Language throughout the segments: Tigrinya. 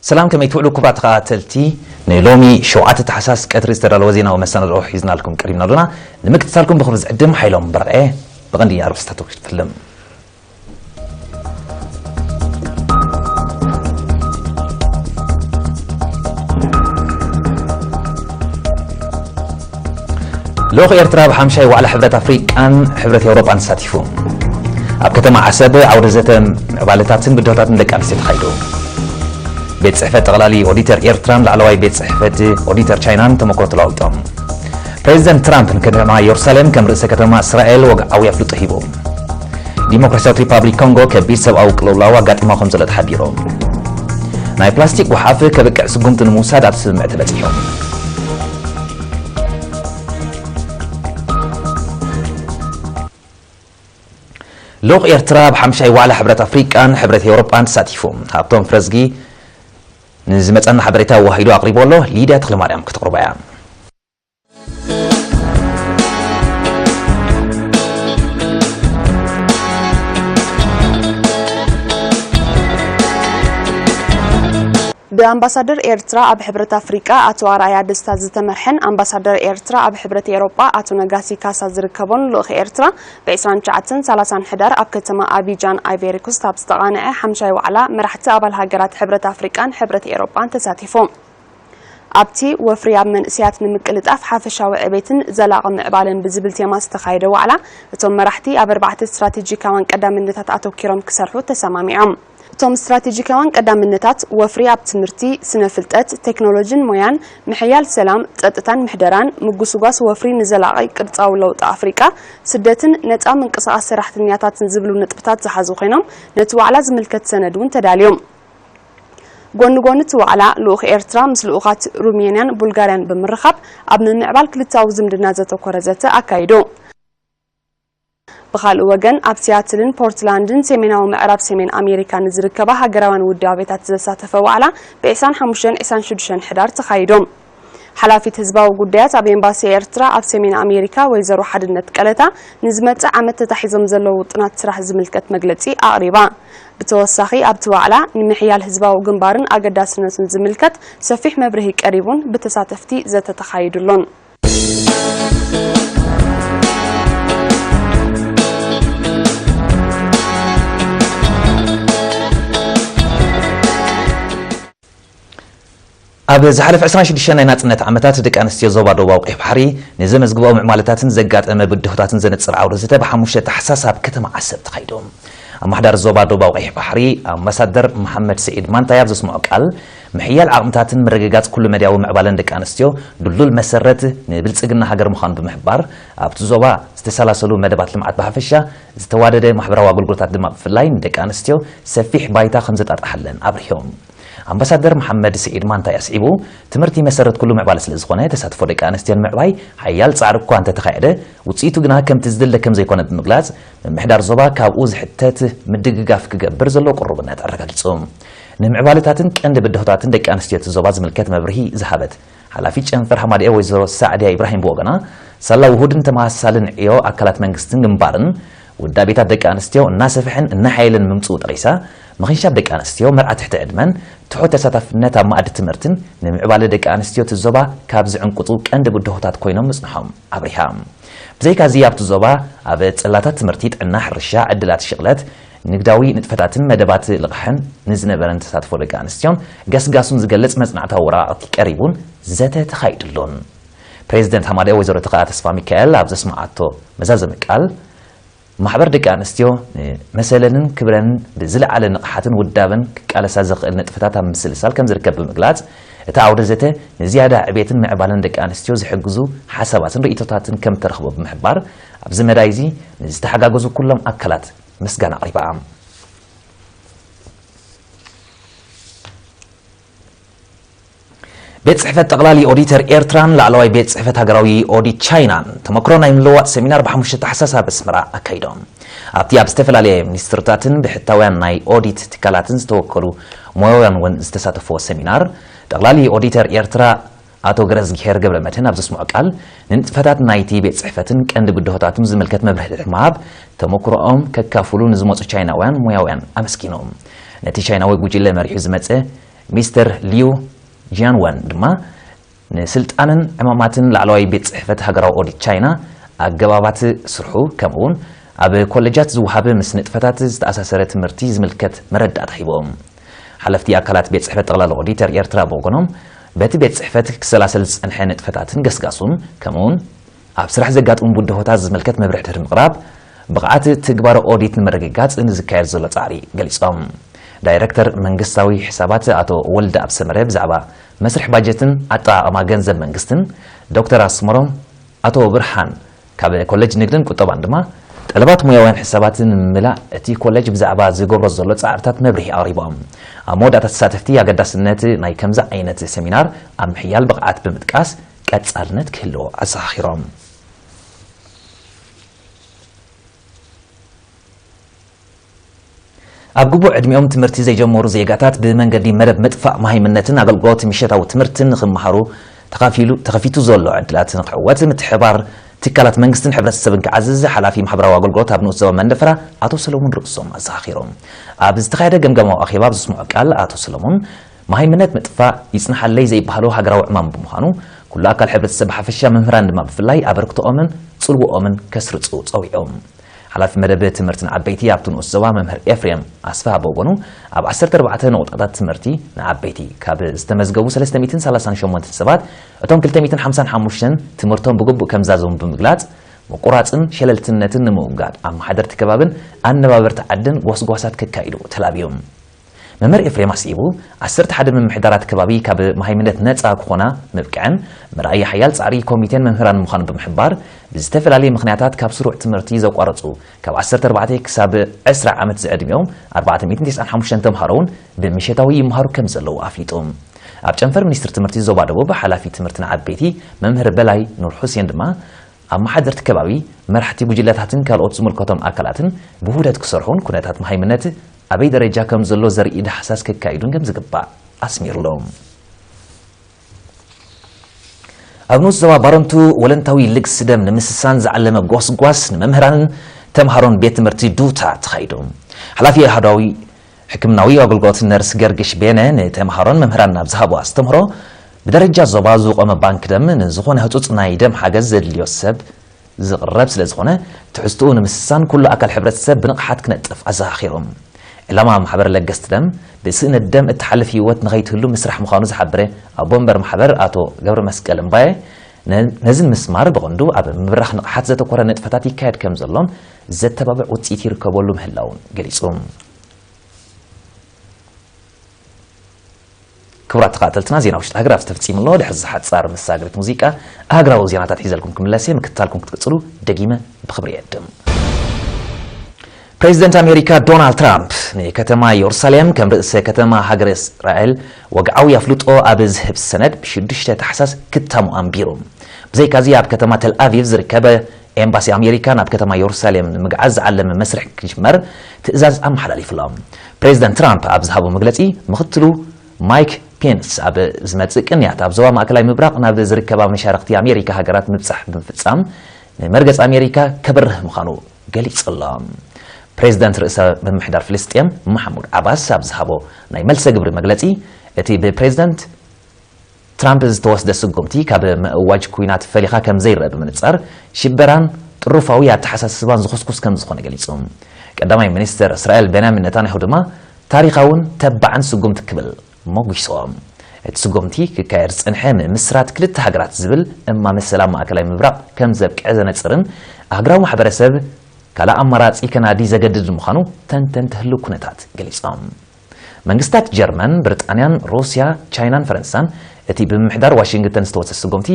ሰላም፣ ከመይ ትውዕሉ ክቡራት ተኸታተልቲ? ንሎሚ ሸውዓተ ታሕሳስ ቀትሪ ዝተዳለወ ዜናዊ መሰናድኦ ሒዝናልኩም ቀሪብና ኣለና። ንምክትታልኩም ብኽብሪ ዝዕድም ሓይሎም በርዐ። ብቐንዲ ኣርእስታቱ ክትፍልም። ልኡኽ ኤርትራ ኣብ ሓምሻይ ዋዕላ ሕብረት ኣፍሪቃን ሕብረት ኤውሮጳን ተሳቲፉ። ኣብ ከተማ ዓሰብ ዓውደ ዘተ ምዕባለታትን ብድሆታትን ደቂ ኣንስትዮ ተኻይዱ። ቤት ጽሕፈት ጠቕላሊ ኦዲተር ኤርትራን ላዕለዋይ ቤት ጽሕፈት ኦዲተር ቻይናን ተመክሮ ተለዋዊጦም። ፕሬዚደንት ትራምፕ ንከተማ የሩሳሌም ከም ርእሰ ከተማ እስራኤል ወግዓዊ ኣፍልጦ ሂቡ። ዲሞክራሲያዊት ሪፓብሊክ ኮንጎ ከቢድ ሰብኣዊ ቅልውላው ኣጋጢማ ከም ዘሎ ተሓቢሩ። ናይ ፕላስቲክ ጓሓፍ ከብቅዕ ስጉምቲ ንምውሳድ ኣብ ስምምዕ ተበጺሑ። ልኡኽ ኤርትራ ኣብ ሓምሻይ ዋዕላ ሕብረት ኣፍሪቃን ሕብረት ኤውሮጳን ተሳቲፉ። ሃብቶም ፍረዝጊ ንዝመጸና ሓበሬታ ኣዋሂዱ ኣቕሪቡ ኣሎ። ሊድያ ተኽለማርያም ከተቕርቦ እያ። ብኣምባሳደር ኤርትራ ኣብ ሕብረት ኣፍሪቃ ኣቶ ኣርኣያ ደስታ ዝተመርሐን ኣምባሳደር ኤርትራ ኣብ ሕብረት ኤውሮጳ ኣቶ ነጋሲ ካሳ ዝርከቦን ልኡኽ ኤርትራ ብ ዕስራን ትሽዓተን ሰላሳን ሕዳር ኣብ ከተማ ኣቢጃን ኣይቬሪኮስት ኣብ ዝተቓንዐ ሓምሻይ ዋዕላ መራሕቲ ኣባል ሃገራት ሕብረት ኣፍሪቃን ሕብረት ኤውሮጳን ተሳቲፎም። ኣብቲ ወፍሪ ኣብ መንእሰያት ንምቅልጣፍ ሓፈሻዊ ዕቤትን ዘላቒ ምዕባለን ብዝብል ቴማ ዝተኻየደ ዋዕላ፣ እቶም መራሕቲ ኣብ ኣርባዕተ ስትራቴጂካውያን ቀዳምነታት ኣተኪሮም ክሰርሑ ተሰማሚዖም። እቶም ስትራቴጂካውያን ቀዳምነታት፣ ወፍሪ ኣብ ትምህርቲ፣ ስነ ፍልጠት፣ ቴክኖሎጂን ሞያን፣ ምሕያል ሰላም፣ ጸጥታን ምሕደራን፣ ምጉስጓስ ወፍሪ ንዘላቒ ቅርጻዊ ለውጢ ኣፍሪቃ፣ ስደትን ነጻ ምንቅስቓስ ሰራሕተኛታትን ዝብሉ ነጥብታት ዝሓዙ ኮይኖም፣ ነቲ ዋዕላ ዝምልከት ሰነድ እውን ተዳልዮም። ጎኒ ጎኒ እቲ ዋዕላ፣ ልኡኽ ኤርትራ ምስ ልኡኻት ሩሜንያን ቡልጋርያን ብምርኻብ፣ ኣብ ምምዕባል ክልተኣዊ ዝምድና ዘተኮረ ዘተ ኣካይዱ። ብኻልእ ወገን፣ ኣብ ሲያትልን ፖርትላንድን ሰሜናዊ ምዕራብ ሰሜን ኣሜሪካ ንዝርከባ ሃገራውያን ውዳቤታት ዘሳተፈ ዋዕላ ብ ዕስራን ሓሙሽተን ዕስራን ሽዱሽተን ሕዳር ተኻይዶም። ሓላፊት ህዝባዊ ጉዳያት ኣብ ኤምባሲ ኤርትራ ኣብ ሰሜን ኣሜሪካ ወይዘሮ ሓድነት ቀለታ ንዝመጽእ ዓመት ተታሒዞም ዘለዉ ውጥናት ስራሕ ዝምልከት መግለጺ ኣቕሪባ። ብተወሳኺ ኣብቲ ዋዕላ ንምሕያል ህዝባዊ ግንባርን ኣገዳስነቱን ዝምልከት ሰፊሕ መብርሂ ቀሪቡን ብተሳተፍቲ ዘተ ተኻይዱሉን። ኣብ ዝሓለፈ ዕስራን ሽዱሽተን ናይ ናጽነት ዓመታት ደቂ ኣንስትዮ ዞባ ደቡባዊ ቀይሕ ባሕሪ ንዘመዝግብኦ ምዕባለታትን ዘጋጠመ ብድሆታትን ዘነጽር ዓውደ ዘተ ብሓሙሽተ ታሕሳስ ኣብ ከተማ ዓሰብ ተኻይዱ። ኣማሕዳሪ ዞባ ደቡባዊ ቀይሕ ባሕሪ ኣምባሳደር መሓመድ ስዒድ ማንታይ ኣብ ዘስምዖ ቃል፣ ምሕያል ዓቕምታትን ምርግጋጽ ኩሉ መዳያዊ ምዕባለን ደቂ ኣንስትዮ ድልዱል መሰረት ንብልጽግና ሃገር ምዃኑ ብምሕባር፣ ኣብቲ ዞባ ዝተሰላሰሉ መደባት ልምዓት ብሓፈሻ፣ ዝተዋደደ ማሕበራዊ ኣገልግሎታት ድማ ብፍላይ ንደቂ ኣንስትዮ ሰፊሕ ባይታ ከም ዘጣጥሓለን ኣብሪሆም። ኣምባሳደር መሓመድ ስዒድ ማንታይ ኣስዒቡ፣ ትምህርቲ መሰረት ኩሉ ምዕባለ ስለ ዝኾነ፣ ተሳትፎ ደቂ ኣንስትዮ ንምዕባይ ሓያል ጻዕሪ እኳ እንተተኻየደ፣ ውጽኢቱ ግና ከምቲ ዝድለ ከም ዘይኮነ ብምግላጽ፣ ምምሕዳር ዞባ ካብኡ ዝሕተት ምድግጋፍ ክገብር ዘለዎ ቅሩብነት ኣረጋጊጹ። ንምዕባለታትን ቀንዲ ብድሆታትን ደቂ ኣንስትዮ እቲ ዞባ ዝምልከት መብርሂ ዝሃበት ሓላፊት ጨንፈር ሃማደኤ ወይዘሮ ሳዕድያ ኢብራሂም ብወገና፣ ሳላ ውሁድን ተመሳሳልን ዕዮ ኣካላት መንግስትን ግንባርን ውዳቤታት ደቂ ኣንስትዮ እናሰፍሐን እናሓየለን ምምፅኡ ጠቒሳ፣ ምኽንሻብ ደቂ ኣንስትዮ፣ መርዓ ትሕቲ ዕድመን ትሑት ተሳታፍነት ኣብ መኣዲ ትምህርትን ንምዕባለ ደቂ ኣንስትዮ እቲ ዞባ ካብ ዝዕንቅፁ ቀንዲ ብድሆታት ኮይኖም ምፅንሖም ኣብሪሃ። ብዘይካዚ ኣብቲ ዞባ ኣብ ፅላታት ትምህርቲ፣ ጥዕና፣ ሕርሻ፣ ዕድላት ሽቕለት፣ ንግዳዊ ንጥፈታትን መደባት ልቓሕን ንዝነበረን ተሳትፎ ደቂ ኣንስትዮን ገስጋሱን ዝገልጽ መጽናዕታዊ ወረቓቕቲ ቀሪቡን ዘተ ተኻይድሉን። ፕሬዚደንት ሃማደኤ ወይዘሮ ተኽኣ ተስፋ ሚካኤል ኣብ ዘስምዓቶ መዛዘሚ ቃል፣ ማሕበር ደቂ ኣንስትዮ ንመሰለንን ክብረንን ብዝለዓለ ንቕሓትን ውዳበን ክቃለሳ ዘኽእል ንጥፈታት ኣብ ምስልሳል ከም ዝርከብ ብምግላጽ፣ እቲ ዓውደ ዘተ ንዝያዳ ዕቤትን ምዕባለን ደቂ ኣንስትዮ ዝሕግዙ ሓሳባትን ርእይቶታትን ከም እተረኽቦ ብምሕባር፣ ኣብዚ መዳይ እዚ ንዝተሓጋገዙ ኩሎም ኣካላት ምስጋና ኣቕሪባ። ቤት ጽሕፈት ጠቕላሊ ኦዲተር ኤርትራን ላዕለዋይ ቤት ጽሕፈት ሃገራዊ ኦዲት ቻይናን ተመክሮ ናይ ምልውዋጥ ሰሚናር ብሓሙሽተ ታሕሳስ ኣብ ኣስመራ ኣካይዶም። ኣብቲ ኣብ ዝተፈላለየ ሚኒስትርታትን ብሕታውያን ናይ ኦዲት ትካላትን ዝተወከሉ ሞያውያን እውን ዝተሳተፍዎ ሰሚናር፣ ጠቕላሊ ኦዲተር ኤርትራ ኣቶ ገረዝግሄር ገብረመድህን ኣብ ዘስምዖ ቃል፣ ንንጥፈታት ናይቲ ቤት ጽሕፈትን ቀንዲ ብድሆታቱን ዝምልከት መብርሂ ድሕሪ ምሃብ፣ ተመክሮኦም ከካፍሉ ንዝመጹ ቻይናውያን ሞያውያን ኣመስጊኑ። ነቲ ቻይናዊ ጉጅለ መሪሑ ዝመጸ ሚስተር ሊዩ ጂያንወን ድማ ንስልጣንን ዕማማትን ላዕለዋይ ቤት ጽሕፈት ሃገራዊ ኦዲት ቻይና፣ ኣገባባት ስርሑ፣ ከምኡውን ኣብ ኮለጃት ዝወሃብ ምስ ንጥፈታት ዝተኣሳሰረ ትምህርቲ ዝምልከት መረዳእታ ሂቦም። ሓለፍቲ ኣካላት ቤት ጽሕፈት ጠቕላላ ኦዲተር ኤርትራ ብወገኖም፣ በቲ ቤት ጽሕፈት ክሰላሰል ዝጸንሐ ንጥፈታትን ገስጋሱን፣ ከምኡውን ኣብ ስራሕ ዘጋጥሙ ብድሆታት ዝምልከት መብርሒ ድሕሪ ምቕራብ፣ ብቕዓት ትግባረ ኦዲት ንምርግጋጽ ንዝካየድ ዘሎ ጻዕሪ ገሊጾም። ዳይረክተር መንግስታዊ ሕሳባት ኣቶ ወልደኣብ ሰመረ ብዛዕባ መስርሕ ባጀትን ኣጠቓቕማ ገንዘብ መንግስትን፣ ዶክተር ኣስመሮም ኣቶ ብርሃን ካብ ኮሌጅ ንግድን ቁጠባን ድማ፣ ጠለባት ሞያውያን ሕሳባት ንምምላእ እቲ ኮሌጅ ብዛዕባ ዝገብሮ ዘሎ ጻዕርታት መብርሂ ኣቕሪቦም። ኣብ መወዳእታ ተሳተፍቲ ኣገዳስነት ናይ ከምዚ ዓይነት ሰሚናር ኣብ ምሕያል ብቕዓት ብምጥቃስ፣ ቀጻልነት ክህልዎ ኣዘኻኺሮም። ኣብ ግቡእ ዕድሚኦም ትምህርቲ ዘይጀመሩ ዜጋታት ብመንገዲ መደብ ምጥፋእ መሃይምነትን ኣገልግሎት ምሸታዊ ትምህርትን ንኽመሃሩ ተኻፊሉ-፣ ተኸፊቱ ዘሎ ዕድላት ንክዕወት ምትሕባር ትካላት መንግስትን ሕብረተሰብን ክዓዝዝ ሓላፊ ማሕበራዊ ኣገልግሎት ኣብ ንኡስ ዞባ መንደፈራ ኣቶ ሰለሙን ርእሶም ኣዘኻኺሮም። ኣብ ዝተኻየደ ገምጋማዊ ኣኼባ ኣብ ዘስምዖ ቃል ኣቶ ሰለሙን፣ መሃይምነት ምጥፋእ ይጽንሓለይ ዘይበሃሎ ሃገራዊ ዕማም ብምዃኑ፣ ኩሉ ኣካል ሕብረተሰብ ብሓፈሻ መምህራን ድማ ብፍላይ ኣበርክቶኦምን ጽልዎኦምን ከስርጹ ጸዊዖም። ሓላፊ መደብ ትምህርቲ ንዓበይቲ ኣብቲ ንኡስ ዞባ መምህር ኤፍሬም ኣስፍሃ ብወገኑ፣ ኣብ ዓሰርተ ኣርባዕተ ነቑጣታት ትምህርቲ ንዓበይቲ ካብ ዝተመዝገቡ ሰለስተ ሚእትን ሰላሳን ሸሞንተን ሰባት፣ እቶም ክልተ ሚእትን ሓምሳን ሓሙሽተን ትምህርቶም ብግቡእ ከምዛዘሙ ብምግላጽ፣ ምቁራጽን ሸለልትነትን ንምውጋድ ኣመሓደርቲ ከባብን ኣነባበርቲ ዓድን ጎስጓሳት ከካይዱ ተላብዮም። መምህር ኤፍሬም ኣስዒቡ፣ ዓሰርተ ሓደ ምምሕዳራት ከባቢ ካብ መሃይምነት ነጻ ክኾና ምብቅዐን፣ መርኣያ ሓያል ጻዕሪ ኮሚቴን መምህራን ምዃኑ ብምሕባር፣ ብዝተፈላለየ ምኽንያታት ካብ ስሩዕ ትምህርቲ ዘቋረጹ ካብ ዓሰርተ ኣርባዕተ ክሳብ ዕስራ ዓመት ዝዕድሚኦም ኣርባዕተ ሚእትን ተስዓን ሓሙሽተን ተምሃሮ እውን ብምሸታዊ ይመሃሩ ከም ዘለዉ ኣፍሊጡ። ኣብ ጨንፈር ሚኒስትሪ ትምህርቲ ዞባ ደቡብ ሓላፊ ትምህርቲ ንዓበይቲ መምህር በላይ ኑር ሁሴን ድማ፣ ኣመሓደርቲ ከባቢ፣ መራሕቲ ጉጅለታትን ካልኦት ዝምልከቶም ኣካላትን ብውህደት ክሰርሑን ኩነታት መሃይምነት ኣበይ ደረጃ ከም ዘሎ ዘርኢ ዳህሳስ ከካይዱን ከም ዝግባእ ኣስሚሩሎም። ኣብ ንኡስ ዞባ ባረንቱ ወለንታዊ ልግሲ ደም ንምስሳን ዝዓለመ ጎስጓስ ንመምህራንን ተምሃሮን ቤት ትምህርቲ ዱታ ተኻይዱ። ሓላፊ ኣሃዳዊ ሕክምናዊ ኣገልግሎት ነርስ ገርግሽ ቤነ ንተምሃሮን መምህራን ኣብ ዝሃቦ ኣስተምህሮ፣ ብደረጃ ዞባ ዝቖመ ባንክ ደም ንዝኾነ ህጹጽ ናይ ደም ሓገዝ ዘድልዮ ሰብ ዝቕረብ ስለ ዝኾነ፣ ትሕዝትኡ ንምስሳን ኩሉ ኣካል ሕብረተሰብ ብንቕሓት ክነጥፍ ኣዘኻኺሮም። ዕላማ ማሕበር ለገስቲ ደም ብስእነት ደም እትሓልፍ ህይወት ንኸይትህሉ ምስራሕ ምዃኑ ዝሓበረ ኣቦ ወንበር ማሕበር ኣቶ ገብረ መስቀል እምባየ፣ ነ-፣ ነዚ ንምስማር ብቐንዱ ኣብ ምብራኽ ንቕሓት ዘተኮረ ንጥፈታት ይካየድ ከም ዘሎን ዘተባብዕ ውጽኢት ይርከበሉ ምህላውን ገሊጹ። ክቡራት ተኸታተልትና፣ ዜና ውሽጢ ሃገር ኣብዚ ተፈጺሙ ኣሎ። ድሕሪ እዚ ሓጻር መሳገሪት ሙዚቃ፣ ሃገራዊ ዜናታት ሒዘልኩም ክምለስ እየ። ምክትታልኩም ክትቅጽሉ ደጊመ ብኽብሪ እየድም። ፕሬዚደንት ኣሜሪካ ዶናልድ ትራምፕ ንከተማ የሩሳሌም ከም ርእሰ ከተማ ሃገረ እስራኤል ወግዓዊ ኣፍልጦ ኣብ ዝህብ ሰነድ ብሽዱሽተ ታሕሳስ ክታሙ ኣንቢሩ። ብዘይካዚ ኣብ ከተማ ተል ኣቪቭ ዝርከበ ኤምባሲ ኣሜሪካ ናብ ከተማ የሩሳሌም ንምግዓዝ ዝዓለመ መስርሕ ክጅመር ትእዛዝ ኣመሓላሊፉ ኣሎ። ፕሬዚደንት ትራምፕ ኣብ ዝሃቦ መግለጺ፣ ምኽትሉ ማይክ ፔንስ ኣብ ዝመጽእ ቅንያት ኣብ ዞባ ማእከላይ ምብራቕ ናብ ዝርከባ መሻርኽቲ ኣሜሪካ ሃገራት ምብጻሕ ብምፍጻም ንመርገጽ ኣሜሪካ ከብርህ ምዃኑ ገሊጹ ኣሎ። ፕሬዚደንት ርእሰ ምምሕዳር ፍልስጤም መሓሙድ ዓባስ ኣብ ዝሃቦ ናይ መልሰ ግብሪ መግለጺ፣ እቲ ብፕሬዚደንት ትራምፕ ዝተወስደ ስጉምቲ ካብ ምእዋጅ ኲናት ፈሊኻ ከም ዘይረአ ብምንጻር፣ ሽበራን ጥሩፋዊ ኣተሓሳስባን ዝኹስኩስ ከም ዝኾነ ገሊጹ። ቀዳማይ ሚኒስትር እስራኤል ቤንያሚን ኔታንያሁ ድማ ታሪኻውን ተባዕን ስጉምቲ ክብል ሞጒስዎ። እቲ ስጉምቲ ክካየድ ዝጸንሐ ምምስራት ክልተ ሃገራት ዝብል እማመ ሰላም ማእከላይ ምብራቕ ከም ዘብቅዐ ዘነጽርን ኣህጉራዊ ማሕበረሰብ ካልእ ኣማራጺ ከናዲ ዘገድድ ምዃኑ ተንተንቲ ህሉው ኩነታት ገሊጾም። መንግስታት ጀርመን፣ ብሪጣንያን፣ ሩስያ፣ ቻይናን ፈረንሳን እቲ ብምምሕዳር ዋሽንግተን ዝተወሰደ ስጉምቲ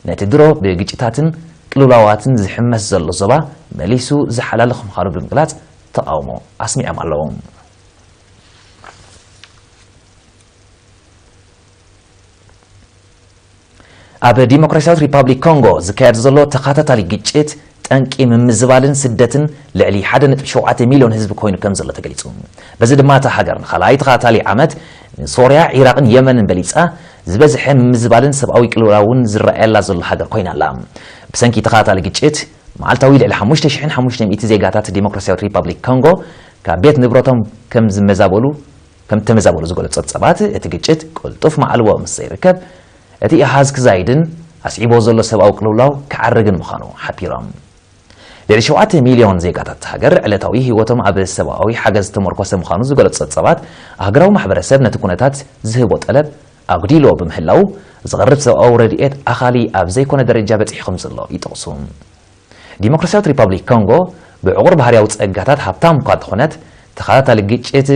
ነቲ ድሮ ብግጭታትን ቅልውላዋትን ዝሕመስ ዘሎ ዞባ መሊሱ ዝሓላልኽ ምዃኑ ብምግላጽ ተቓውሞ ኣስሚዖም ኣለዉ። ኣብ ዲሞክራሲያዊት ሪፓብሊክ ኮንጎ ዝካየድ ዘሎ ተኸታታሊ ግጭት ጠንቂ ምምዝባልን ስደትን ልዕሊ ሓደ ነጥቢ ሸውዓተ ሚልዮን ህዝቢ ኮይኑ ከም ዘሎ ተገሊጹ። በዚ ድማ እታ ሃገር ንኻልኣይ ተኸታታሊ ዓመት ንሶርያ፣ ዒራቕን የመንን በሊጻ ዝበዝሐ ምምዝባልን ሰብኣዊ ቅልውላውን ዝረኣየላ ዘሎ ሃገር ኮይና ኣላ። ብሰንኪ ተኸታታሊ ግጭት መዓልታዊ ልዕሊ ሓሙሽተ ሽሕን ሓሙሽተ ሚእቲ ዜጋታት ዲሞክራሲያዊት ሪፓብሊክ ኮንጎ ካብ ቤት ንብረቶም ከም ዝመዛበሉ ከም ተመዛበሉ ዝገለጹ ጸብጻባት፣ እቲ ግጭት ቅልጡፍ መዓልቦ ምስ ዘይርከብ፣ እቲ ኣሃዝ ክዛይድን ኣስዒቦ ዘሎ ሰብኣዊ ቅልውላው ክዓርግን ምዃኑ ሓቢሮም። ልዕሊ ሸውዓተ ሚልዮን ዜጋታት ሃገር ዕለታዊ ህይወቶም ኣብ ሰብኣዊ ሓገዝ ዝተመርኮሰ ምዃኑ ዝገለጹ ጸብጻባት፣ ሃገራዊ ማሕበረሰብ ነቲ ኩነታት ዝህቦ ጠለብ ኣጉዲልዎ ብምህላው፣ ዝቐርብ ሰብኣዊ ረድኤት ኣኻሊ ኣብ ዘይኮነ ደረጃ በጺሑ ከም ዘሎ ይጠቕሱ። ዲሞክራሲያዊት ሪፓብሊክ ኮንጎ ብዕቑር ባህርያዊ ጸጋታት ሃብታም እኳ እንተኾነት፣ ተኸታታሊ ግጭት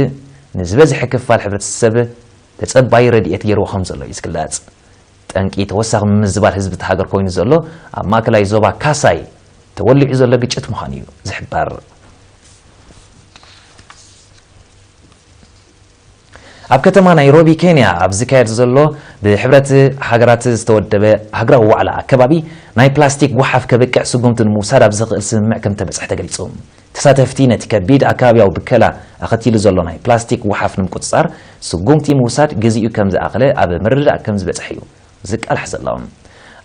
ንዝበዝሐ ክፋል ሕብረተሰብ ተጸባዪ ረድኤት ገይርዎ ከም ዘሎ እዩ ዝግለጽ። ጠንቂ ተወሳኺ ምምዝባል ህዝቢ እታ ሃገር ኮይኑ ዘሎ፣ ኣብ ማእከላይ ዞባ ካሳይ ተወሊዑ ዘሎ ግጭት ምዃኑ እዩ ዝሕበር። ኣብ ከተማ ናይሮቢ ኬንያ ኣብ ዝካየድ ዘሎ ብሕብረት ሃገራት ዝተወደበ ሃገራዊ ዋዕላ ኣከባቢ፣ ናይ ፕላስቲክ ጓሓፍ ከብቅዕ ስጉምቲ ንምውሳድ ኣብ ዝኽእል ስምምዕ ከም ተበጽሐ ተገሊጹ። ተሳተፍቲ ነቲ ከቢድ ኣከባቢያዊ ብከላ ኣኸቲሉ ዘሎ ናይ ፕላስቲክ ጓሓፍ ንምቁጽጻር ስጉምቲ ምውሳድ ግዚኡ ከም ዝኣኸለ ኣብ ምርድዳእ ከም ዝበጽሐ እዩ ዝቃላሕ ዘሎ።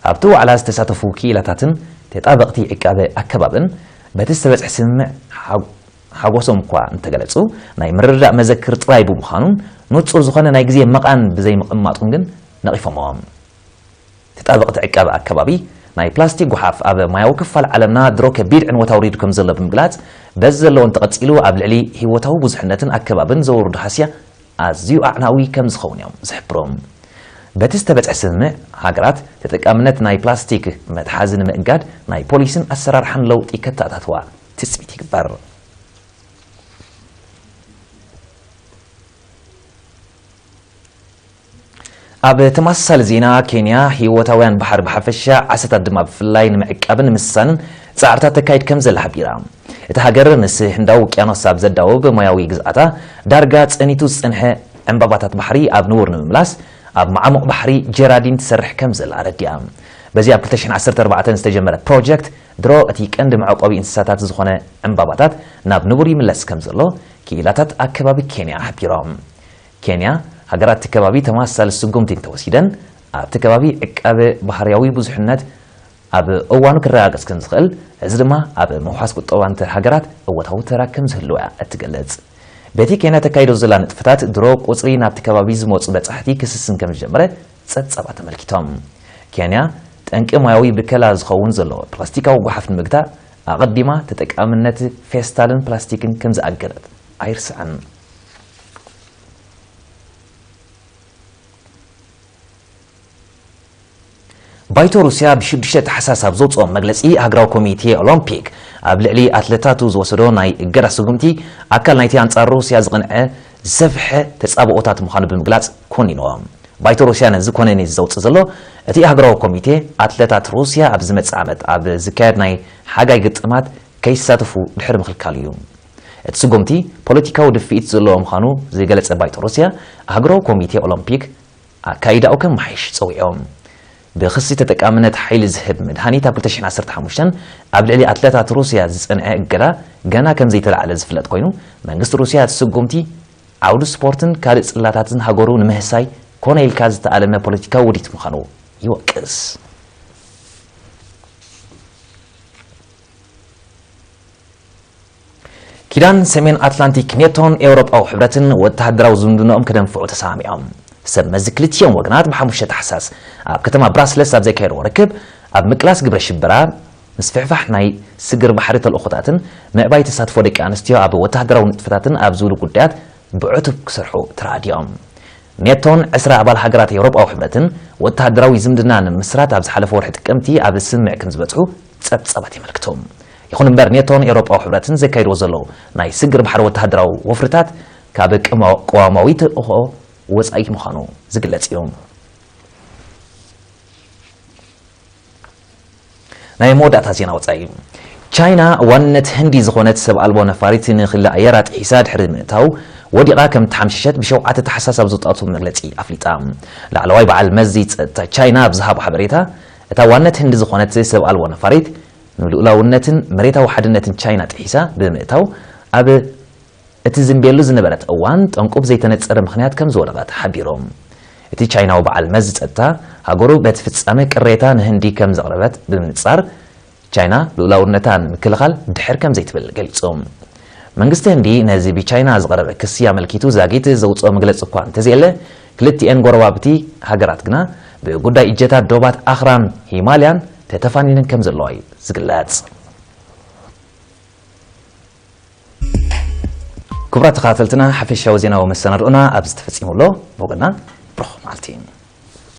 ኣብቲ ዋዕላ ዝተሳተፉ ክኢላታትን ተጣበቕቲ ዕቃበ ኣከባብን በቲ ዝተበጽሐ ስምምዕ ሓጎሶም እኳ እንተገለጹ፣ ናይ ምርድዳእ መዘክር ጥራይ ብምዃኑን ንጹር ዝኾነ ናይ ግዜ መቓን ብዘይምቕማጡን ግን ነቒፎምዎ። ተጣበቕቲ ዕቃበ ኣከባቢ፣ ናይ ፕላስቲክ ጓሓፍ ኣብ ማያዊ ክፋል ዓለምና ድሮ ከቢድ ዕንወት ኣውሪዱ ከም ዘሎ ብምግላጽ፣ በዚ ዘለዎ እንተቐጺሉ ኣብ ልዕሊ ህይወታዊ ብዙሕነትን ኣከባብን ዘውርዶ ሃስያ ኣዝዩ ኣዕናዊ ከም ዝኸውን እዮም ዝሕብሩ። በቲ ዝተበጽሐ ስምምዕ፣ ሃገራት ተጠቃምነት ናይ ፕላስቲክ መትሓዚ ንምእጋድ ናይ ፖሊሲን ኣሰራርሓን ለውጢ ከተኣታትዋ ትጽቢት ይግበር። ኣብ ተመሳሳሊ ዜና፣ ኬንያ ህይወታውያን ባሕሪ ብሓፈሻ፣ ዓሳታት ድማ ብፍላይ ንምዕቃብን ንምስሳንን ጻዕርታት ተካይድ ከም ዘላ ሓቢራ። እታ ሃገር ምስ ህንዳዊ ውቅያኖስ ኣብ ዘዳውብ ማያዊ ግዝኣታ ዳርጋ ጸኒቱ ዝጸንሐ ዕምባባታት ባሕሪ ኣብ ንቡር ንምምላስ ኣብ መዓሙቕ ባሕሪ ጀራዲን ትሰርሕ ከም ዘላ ኣረዲኣ። በዚ ኣብ ክልተ ሽሕን ዓሰርተ ኣርባዕተን ዝተጀመረ ፕሮጀክት ድሮ እቲ ቀንዲ መዕቆቢ እንስሳታት ዝኾነ ዕምባባታት ናብ ንቡር ይምለስ ከም ዘሎ ክኢላታት ኣከባቢ ኬንያ ሓቢሮም። ኬንያ፣ ሃገራት እቲ ከባቢ ተመሳሳሊ ስጉምቲ እንተወሲደን፣ ኣብቲ ከባቢ ዕቃበ ባህርያዊ ብዙሕነት ኣብ እዋኑ ክረጋገጽ ከም ዝኽእል፣ እዚ ድማ ኣብ ምውሓስ ቁጠባ ንተር ሃገራት እወታዊ ተራ ከም ዝህልዎ እያ እትገልጽ። በቲ ኬንያ ተካይዶ ዘላ ንጥፈታት ድሮ ቁጽሪ ናብቲ ከባቢ ዝመጹ በጻሕቲ ክስስን ከም ዝጀመረ ጸብጻባት ኣመልኪቶም። ኬንያ፣ ጠንቂ ማያዊ ብከላ ዝኸውን ዘሎ ፕላስቲካዊ ጓሓፍ ንምግታእ ኣቐዲማ ተጠቃምነት ፌስታልን ፕላስቲክን ከም ዝኣገደት ኣይርስዕን። ባይቶ ሩስያ ብሽዱሽተ ታሕሳስ ኣብ ዘውፅኦ መግለፂ፣ ሃገራዊ ኮሚቴ ኦሎምፒክ ኣብ ልዕሊ ኣትለታቱ ዝወሰዶ ናይ እገዳ ስጉምቲ ኣካል ናይቲ ኣንፃር ሩስያ ዝቐንዐ ዝሰፍሐ ተፃብኦታት ምዃኑ ብምግላፅ ኮኒንዎ። ባይቶ ሩስያ ነዚ ኮነኒ ዘውፅእ ዘሎ፣ እቲ ሃገራዊ ኮሚቴ ኣትለታት ሩስያ ኣብ ዝመፅእ ዓመት ኣብ ዝካየድ ናይ ሓጋይ ግጥማት ከይሳተፉ ድሕሪ ምኽልካሉ እዩ። እቲ ስጉምቲ ፖለቲካዊ ድፍኢት ዘለዎ ምዃኑ ዝገለጸ ባይቶ ሩስያ፣ ሃገራዊ ኮሚቴ ኦሎምፒክ ኣካይዳኡ ከመሓይሽ ጸዊዑ። ብኽሲ ተጠቃምነት ሓይሊ ዝህብ መድሃኒት ኣብ ክልተ ሽሕን ዓሰርተ ሓሙሽተን ኣብ ልዕሊ ኣትለታት ሩስያ ዝጸንዐ እገዳ ገና ከም ዘይተላዕለ ዝፍለጥ ኮይኑ፣ መንግስቲ ሩስያ እቲ ስጉምቲ ዓውዲ ስፖርትን ካልእ ጽላታትን ሃገሩ ንምህሳይ ኮነ ኢልካ ዝተኣለመ ፖለቲካዊ ውዲት ምዃኑ ይወቅስ። ኪዳን ሰሜን ኣትላንቲክ ኔቶን ኤውሮጳዊ ሕብረትን ወተሃደራዊ ዝምድናኦም ከደንፍዑ ተሰማሚዖም። ሰብ መዚ ክልቲኦም ወገናት ብሓሙሽተ ታሕሳስ ኣብ ከተማ ብራስለስ ኣብ ዘካየድዎ ርክብ፣ ኣብ ምቅላስ ግብረ ሽበራ፣ ምስፍሕፋሕ ናይ ስግር ባሕሪ ተልእኾታትን ምዕባይ ተሳትፎ ደቂ ኣንስትዮ ኣብ ወተሃደራዊ ንጥፈታትን ኣብ ዝብሉ ጉዳያት ብዕቱብ ክሰርሑ ተራዲኦም። ኔቶን ዕስራ ኣባል ሃገራት ኤውሮጳዊ ሕብረትን ወተሃደራዊ ዝምድና ንምምስራት ኣብ ዝሓለፈ ወርሒ ጥቅምቲ ኣብ ስምምዕ ከም ዝበጽሑ ጸብጻባት የመልክቱ። ይኹን እምበር፣ ኔቶን ኤውሮጳዊ ሕብረትን ዘካይድዎ ዘለዉ ናይ ስግር ባሕሪ ወተሃደራዊ ወፍርታት ካብ ቅማ-፣ ቅዋማዊ ተልእኾ ወጻኢ ምዃኑ ዝግለጽ እዩ። ናይ መወዳእታ ዜና ወጻኢ። ቻይና ዋንነት ህንዲ ዝኾነት ሰብ ኣልቦ ነፋሪት ንክሊ ኣየራ ጥሒሳ ድሕሪ ምእታው ወዲቓ ከም ተሓምሸሸት ብሸውዓተ ታሕሳስ ኣብ ዝወጣቱ መግለጺ ኣፍሊጣ። ላዕለዋይ በዓል መዚ ጸጥታ ቻይና ኣብ ዝሃቦ ሓበሬታ፣ እታ ዋንነት ህንዲ ዝኾነት ሰብ ኣልቦ ነፋሪት ንልኡላውነትን መሬታዊ ሓድነትን ቻይና ጥሒሳ ብምእታው ኣብ እቲ ዝንቤሉ ዝነበረት እዋን ጠንቁ ብዘይተነጸረ ምኽንያት ከም ዝወደቐት ሓቢሩ። እቲ ቻይናዊ በዓል መዚ ጸጥታ፣ ሃገሩ በቲ ፍጻመ ቅሬታ ንህንዲ ከም ዘቕረበት ብምንጻር፣ ቻይና ልኡላውነታ ንምክልኻል ድሕር ከም ዘይትብል ገሊጹ። መንግስቲ ህንዲ ነዚ ብቻይና ዝቐረበ ክሲ ኣመልኪቱ ዛጊት ዘውፅኦ መግለፂ እኳ እንተዘየለ፣ ክልቲኤን ጎረባብቲ ሃገራት ግና ብጉዳይ እጀታት ዶባት ኣኽራን ሂማልያን ተተፋኒነን ከም ዘለዋ እዩ ዝግለጽ። ክቡራት ተኸታተልትና፣ ሓፈሻዊ ዜናዊ መሰናድኦና ኣብዚ ተፈጺሙ ኣሎ። ብወገንና ብሩኽ መዓልቲ።